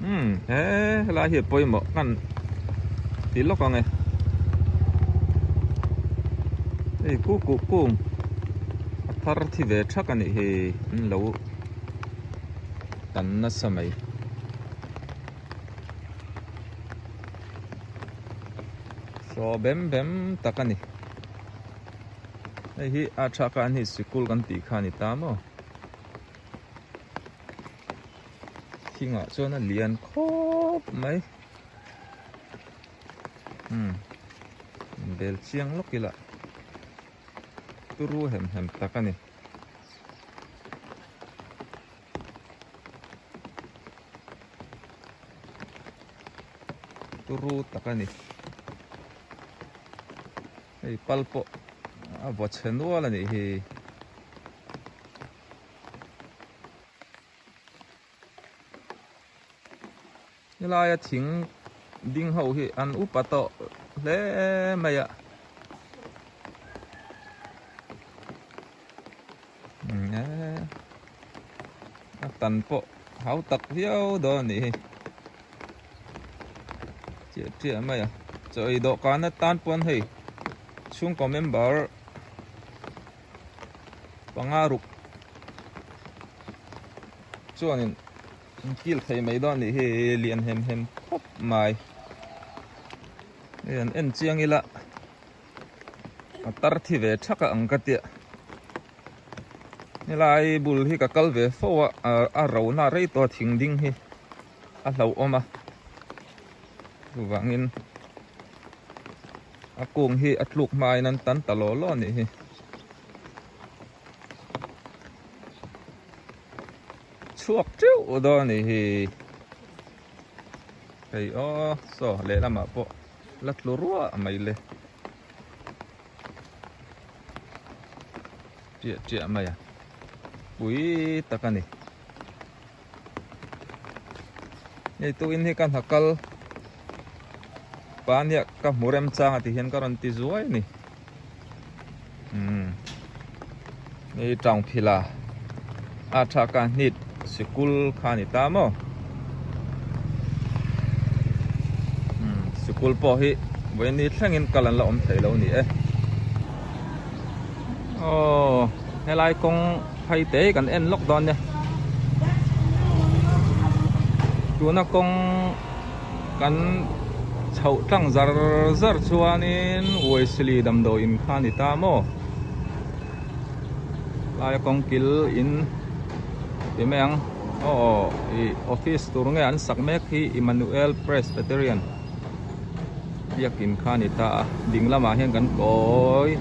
Umm he helai hi a pawimawh kan ti lawk ang e. Hei kuhkuh kung a thar thi ve thak a nih hi an lo tan nasa mai. Saw bem bem tak a ni. Hei hi a tha kha an hi sikul kan tih kha a ni ta maw. Thingah chuan a lian khawp mai. Umm bel chiang lawk ila turu hem hem tak a ni. Turu tak a ni. Hei pal pawh a vaw chhe nual a nih hi. Helaia thing ding ho hi an upa tawh hle mai a. A tan pawh hau tak viau dawn a nih hi. Chiah chiah mai a. Chaw ei dawhkan atan pawn hei chhungkaw member panga ruk chuanin an kil thei mai dawn a nih hi lian hem hem khawp mai. Hei an en chiang ila a tar thi ve thak a ang ka tia. Helai bul hi ka kal ve fo a a ro na rei tawh a thing ding hi a hlauhawm a chuvangin a kung hi a tluk hmain an tan ta law law a nih hi. Chhuak teuh dawn a nih hi. Hei aw saw lehlamah pawh la tlu ruah mai le. Chiah chiah mai a pui tak a ni. Hei tuin hi ka hna kal pa nia ka hmu rem chang a ti hian ka rawn ti zuai a ni. Umm hei town phila a tha ka hnit sikul kha a ni ta maw. Umm sikul pawh hi vawiin ni thlengin kal an la awm thei lo a ni e. Aw helai kawng phei te hi kan en lawk dawn nia tuna kawng kan chhoh tlang zar zar chuanin Wesley damdawi in kha a ni ta maw laia kawng kil in ti mai ang aw ih office tur nge an sak mek hi Emmanuel Presbyterian biakin kha a ni ta a ding lamah hian kan kawi.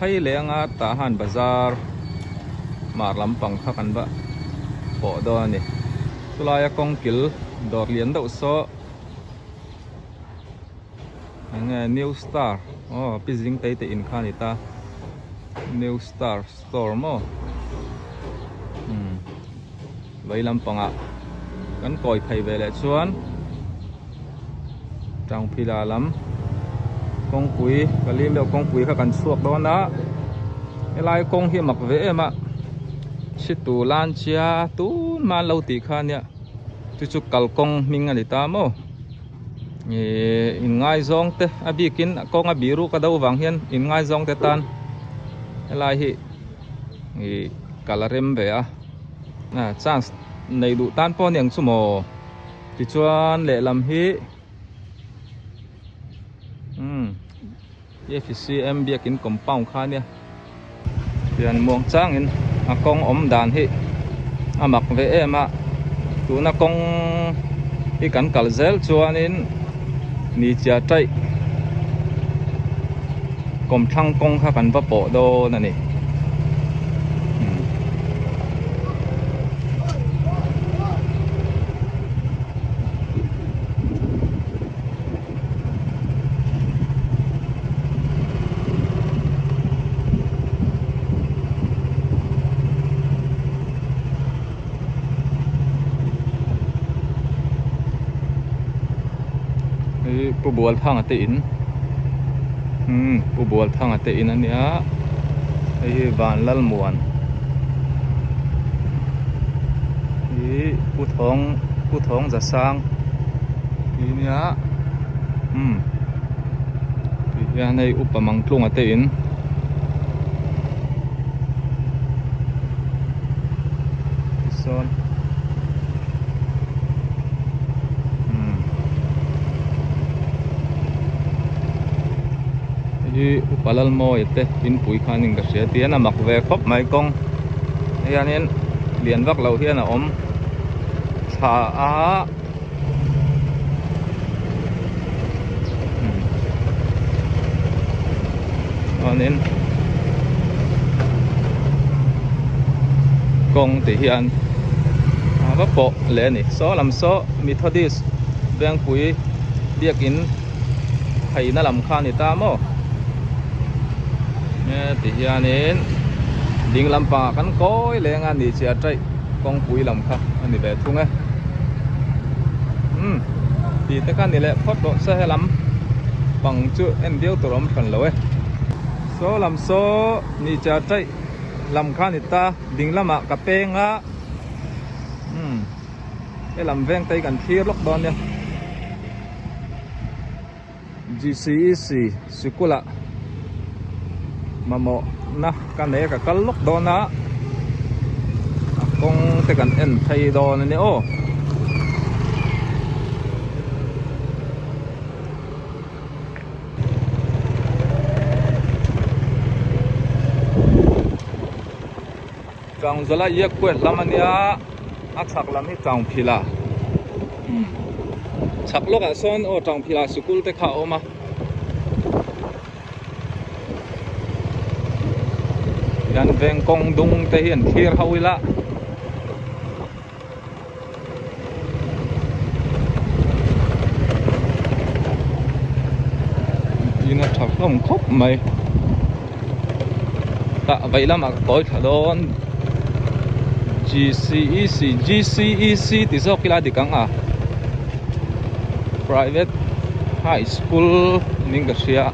Phei leh anga tah han bazar mar lampang kha kan va pawh dawn a ni. Chulaia kawng kil dawr lian deuh saw eng nge new star aw pi zing tei te in kha a ni ta new star store maw umm vei lampangah kan kawi phei ve leh chuan. Tangphila lam kawngpui ka lim deuh kawngpui kha kan chhuak dawn a helai kawng hi a mak ve em a chhitu lan chia tun hma an lo tih kha ania chu chu kalkawng hming a ni ta maw ihh inngaizawng te a bikin kawng a bih ruk a do vang hian inngaizawng te tan helai hi ihh kal a rem ve a chance nei duh tan pawh a ni ang chu maw. Tichuan lehlam hi umm FCM biakin compound kha ania tian muang changin a kawng awm dan hi a mak ve em a tuna kawng hi kan kal zel chuanin ni chia taih kawmthlang kawng kha kan va pawh dawn a ni. Hei Pu Bualthanga te in umm Pu Bualthanga te in a nia hei hi Vanlalmuan hi Pu. Pu Thawng Pu Thawng Zasang tih nia umm tih hian hei upa Mangtlunga te in tisawn umm hei hi upa Lalmawia te inpui khan in ka hria tih hian a mak ve khawp mai kawng hianin lian vak loh hian a awm thla a chuanin kawng tih hian a va pawh leh a ni saw lam saw Methodist Vengpui biakin pheina lam kha a ni ta maw heti hianin ding lampangah kan kawi leng a ni chiah taih kawngpui lam kha a ni ve thung e umm tih te kha ni leh phawt rawh se helam pang chu en viau tur a awm hran lo e saw lam saw ni chiah taih lam kha a ni ta ding lamah ka peng a umm helam veng te hi kan thlir lawk dawn nia. GCEC sikul ah mamawh na ka nei a ka kal lawk dawn a a kawng te kan en phei dawn a ni aw. Changzawla iak kuat lam a nia a chhak lam hi Changphila chhak lawkah sawn aw Changphila sikul te kha a awm a. Hian veng kawng dung te hi an thlir ho ila. In a tha hlawm khawp mai tah vei lamah ka kawi thla dawn G_C_E_C G_C_E_C tih zawk ila dik ang a private high school niin ka hria.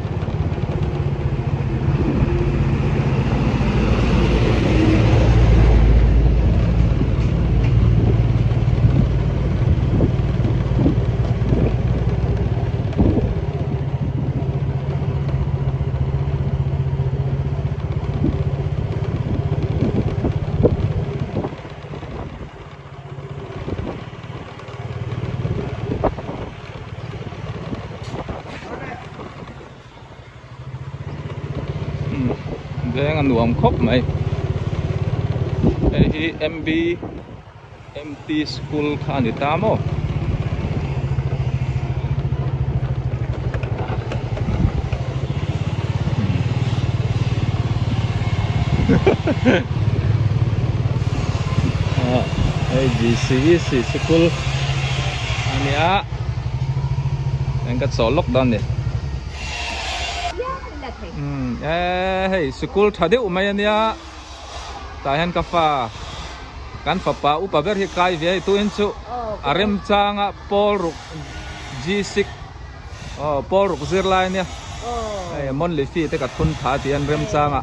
Veng a nuam khawp mai hei hi M_B M_T school kha a ni ta maw. Hei G_C_E_C sikul a nia eng ka chawl lawk dawn ni umm e hei sikul tha deuh mai a nia tah hian ka fa kan fapa upa ber hi kai ve a tuin chu a remchanga pawl ruk G6 Aw pawl ruk zir lai ania hei monthly fee te ka thun tha tih an remchang a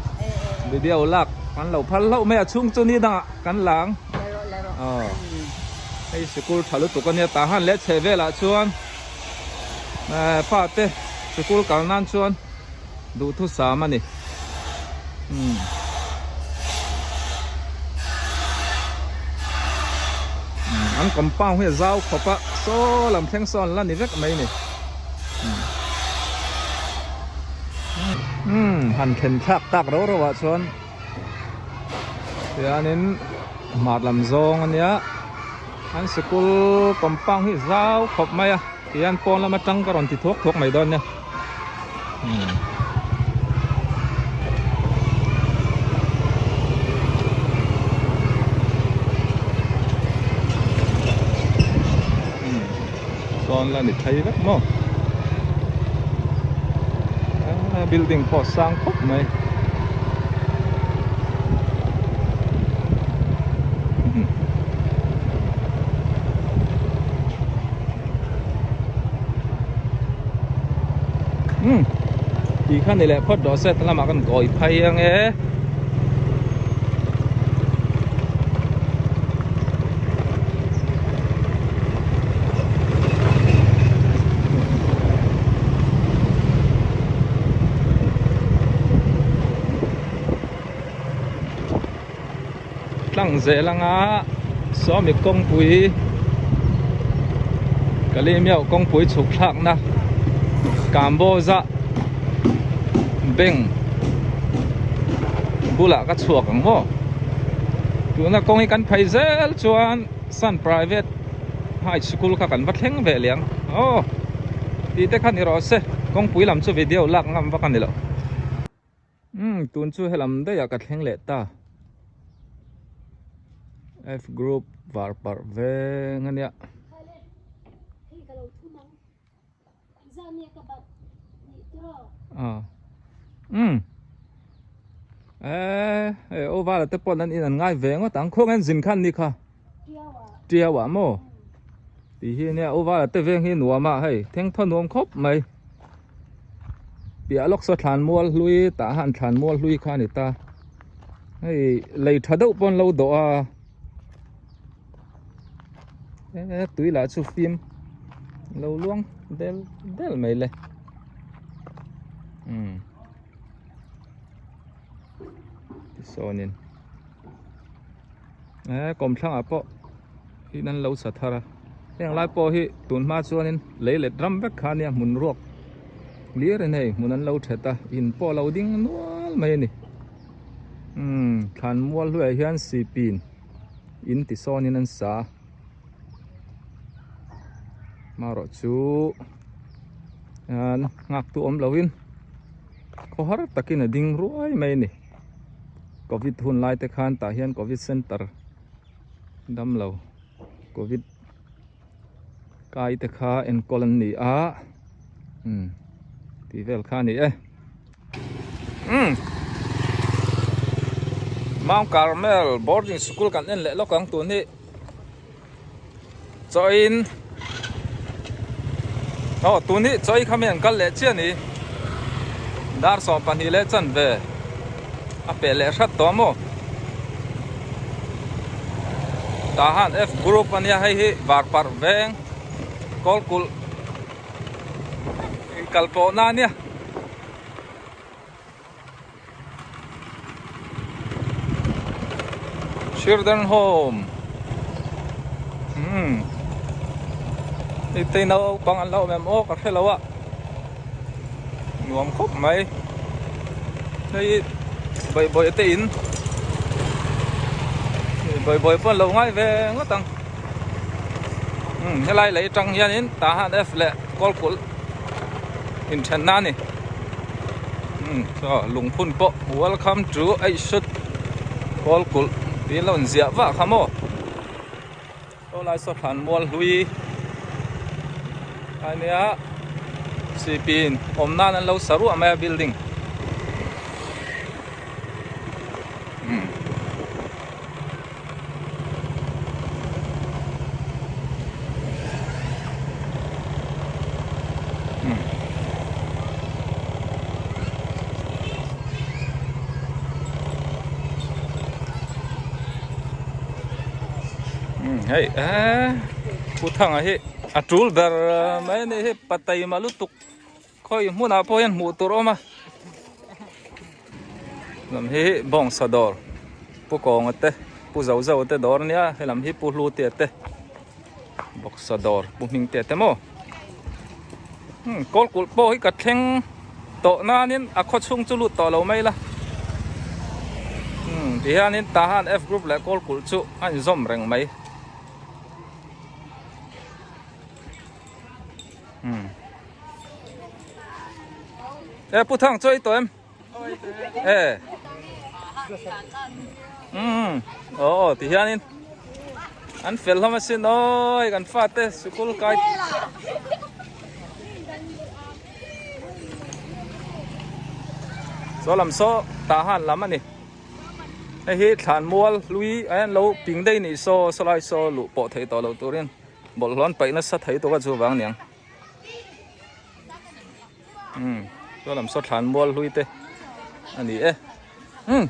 video lak kan lo phal hlauh mai a chhung chu ni dangah kan la ang aw hei sikul tha lutuk ania tah han leh chheh velah chuan fa te sikul kal nan chuan duhthusam a ni umm. An compound hi a zau khawp a saw lam thleng sawn la ni vek mai ni umm han thlen thlak tak rau rau ah chuan tihianin hmar lam zawng a nia an sikul compound hi zau khawp mai a tihian pawn lam atang ka rawn ti thuak thuak mai dawn nia. Sawn la ni thei vek maw building pawh sang khawp mai. Umm tih kha ni leh phawt rawh se ta lamah kan kawi phei ang e. lang zel anga sawmi kawngpui Kalemiao kawngpui chhuk thlakna Kamboza bank bulah ka chhuak ang maw tuna kawng hi kan phei zel chuan Sun Private High School kha kan va thleng ve leh ang aw tih te kha ni rawh se kawngpui lam chu video lak ngam vak a ni lo. Umm tun chu helam daih ah ka thleng leh ta F group var parh veng ania. Umm eh hei oval te pawh an in an ngai ve ngawt ang khawnge an zin khan ni kha Tiau ah maw tih hi ania oval te veng hi nuam a hei thengthaw nuam khawp mai. Piah lawk saw thlan mual hlui tah han thlan mual hlui kha a ni ta hei lei tha deuh pawh an lo dawh a e tui lah chu fim lo luang del del mai le umm tisawn in e kawmthlang ah pawh in an lo sa thar a heng lai pawh hi tun hma chuanin lei let ram vek kha ania hmun ruak hlir in hei hmun an lo that a in pawh a lo ding nual mai a ni umm thlan mual hluaiah hian sipin in ti sawnin an sa a marawh chu nghak tu awm lovin khawhar takin a ding ruai mai a ni. Covid hun lai te khan tah hian covid center damlo covid kai te kha enkawl an ni a umm tih vel kha a ni e umm Mount Carmel boarding school kan en leh lawk ang tun hi chawiin aw tun hi chawi kha mi an kal leh chiah a ni dar 22 leh chanve a peh leh hrat tawh maw tah han F group a nia hei hi var parh veng kawl kulh inkal pawh na a nia. Children home umm hei te naupang an lo awm em aw ka hre lo a nuam khawp mai hei bawihbawih te in bawihbawih pawh an lo ngai ve ngawt ang umm helai lei atang hianin tah han F leh kawlkulh inthenna a ni. Umm chaw lungphun pawh welcome to eihsut kawl kulh tih an lo inziah vah kha maw saw lai saw thlan mual hlui a nia sipin awm nan an lo sa ruah mai a building umm. Hei eh pu thanga hi a tul ber mai a ni hi pataima lutuk khawi hmunah pawh hian hmuh tur a awm a. Lam hi bawngsa dawr pu kawnga te pu zo zo te dawr ania helam hi pu hlu te te bawksa dawr pu hming te te maw hmm kawl kulh pawh hi ka thleng tawh nanin a khaw chhung chu lut tawh lo mai la hmm ti hianin tah han F group leh kawl kulh chu a inzawm reng mai hmm e pu thang chaw i tawh em e um aw ti hianin an fel hlawm asin awi kan fate sikul kai saw lam saw tah han lam ani hei hi thlan mual hlui a hian lo ping daih nih saw sawlai saw luh pawh theih tawh loh turin bawlhhlawh an paih nasa thei tawh a chuvang aniang. Umm chuan lam saw thlan mual hlui te a ni e umm.